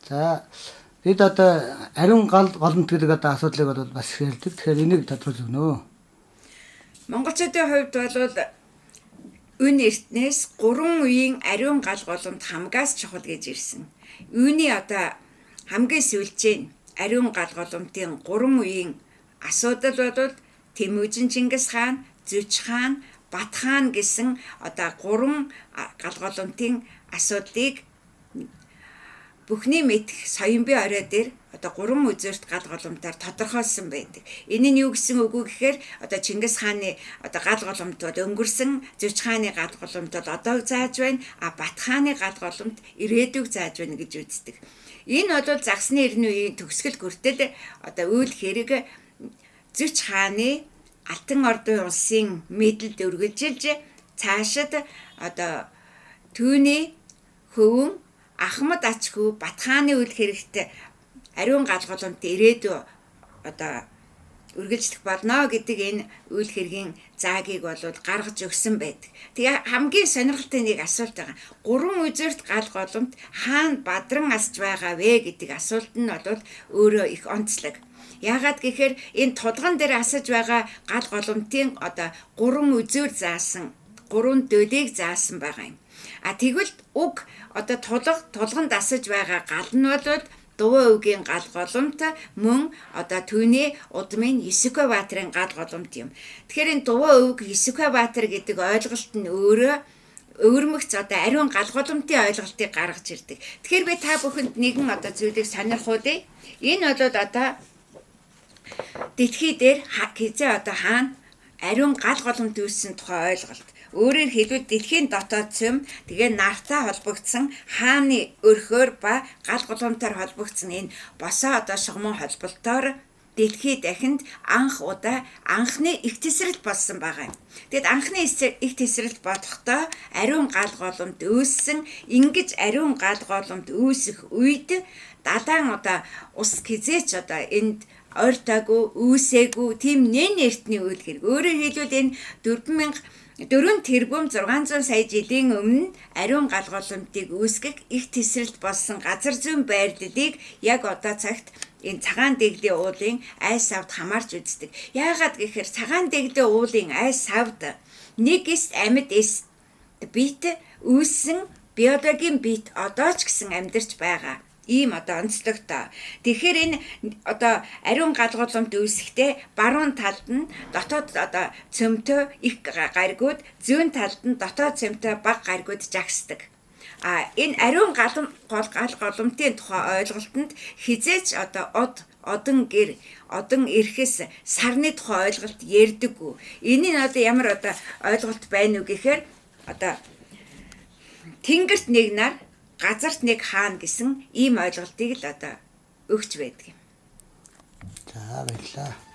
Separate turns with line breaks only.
За, бид одоо ариун гал голомт гэдэг одоо асуудлыг бол бас их ярьдаг. Тэгэхээр энийг тодруулж өгнө.
Монголчуудын хувьд бол үн эртнээс 3 үеийн ариун гал голомт хамгаас чухал гэж ирсэн. Үүний одоо хамгийн сүүлчийн ариун гал голомтын 3 үеийн асуудал бол Тэмүжин Чингис хаан, Зүч хаан, Бат хаан гэсэн одоо 3 гал голомтын асуудлыг бүхний мэдэх Соёнбий орой дээр одоо 3 үзүүрт гал голомтоор тодорхойлсон байдаг. Энэ нь юу гэсэн үг вэ гэхээр одоо Чингис хааны одоо гал голомт бол өнгөрсөн, Зүч хааны гал голомт бол одоо зааж байна, а Бат хааны гал голомт ирээдүйг зааж байна гэж үздэг. Энэ бол загсны 90 үеийн төгсгөл хүртэл одоо үйл хэрэг Зүч хааны Алтан Ордын улсын мэдэлд үргэлжилж цаашид одоо түүний хөвөн Ахмад Ачгүй Бат хааны үйл хэрэгт ариун гал голомт ирээдүй одоо үргэлжлэх болно гэдэг энэ үйл хэргийн заагийг бол гаргаж өгсөн байдаг. Тэгээ хамгийн сонирхолтой нэг асуулт байгаа. 3 үзүүрт гал голомт хаана бадран асж байгаа вэ гэдэг асуулт нь бол өөрөө их онцлог. Яагаад гэхээр энэ тулган дээр асаж байгаа гал голомтын одоо 3 үзүүр заасан, 3 дөлийг заасан байгаа юм. А тэгвэл уг одоо тулганд асаж байгаа гал нь бол Дуван өвгийн гал голомт мөн одоо түүний удмын Есүкэ баатарын гал голомт юм. Тэгэхээр энэ Дуван өвг Есүкэ баатар гэдэг ойлголт нь өөрөө өвөрмөгц одоо ариун гал голомтын ойлголтыг гаргаж ирдэг. Тэгэхээр би та бүхэнд нэгэн одоо зүйлийг сонирхуулъя. Энэ бол одоо дэлхий дээр хизээ одоо хаана ариун гал голомт үүссэн тухай ойлголт. Өөрөөр хэлбэл дэлхийн дотоод цөм тэгээ нартай холбогдсон хааны өрхөөр ба гал голомтоор холбогдсон энэ босоо одоо шугаман холболтоор дэлхий дахинд анх удаа анхны их тесрэлт болсон байгаа юм. Тэгэд анхны их тесрэлт болохдоо ариун гал голомт үүссэн. Ингэж ариун гал голомт үүсэх үед далайн одоо ус хизээч одоо энд ойртоогүй, үүсээгүй тийм нэн эртний үйл хэрэг. Өөрөөр хэлбэл энэ 4000 тэрбум 600 сая жилийн өмнө ариун гал голомтыг үүсгэх их тесрэлт болсон газар зүйн байрлалыг яг одоо цагт энэ Цагаан дэглийн уулын айс савд хамаарч үздэг. Яагаад гэхээр Цагаан дэглийн уулын айс савд нэг эс амьд эс бит үүссэн биологийн бит одоо ч гэсэн амьдарч байгаа. Ийм одоо онцлогтой. Тэгэхээр энэ одоо ариун гал голомт үүсэхдээ баруун талд нь дотоод одоо цөмтөө их гаригууд, зүүн талд нь дотоод цөмтөө бага гаригууд жагсдаг. А энэ ариун гал голомтын тухай ойлголтод хизээч одоо одон гэр, одон эрхэс сарны тухай ойлголт ярьдаггүй. Энэ нь одоо ямар одоо ойлголт байна уу гэхээр одоо тэнгэрт нэг нар, газарт нэг хаана гэсэн ийм ойлголтыг л одоо өгч байдаг юм.
За, баярлалаа.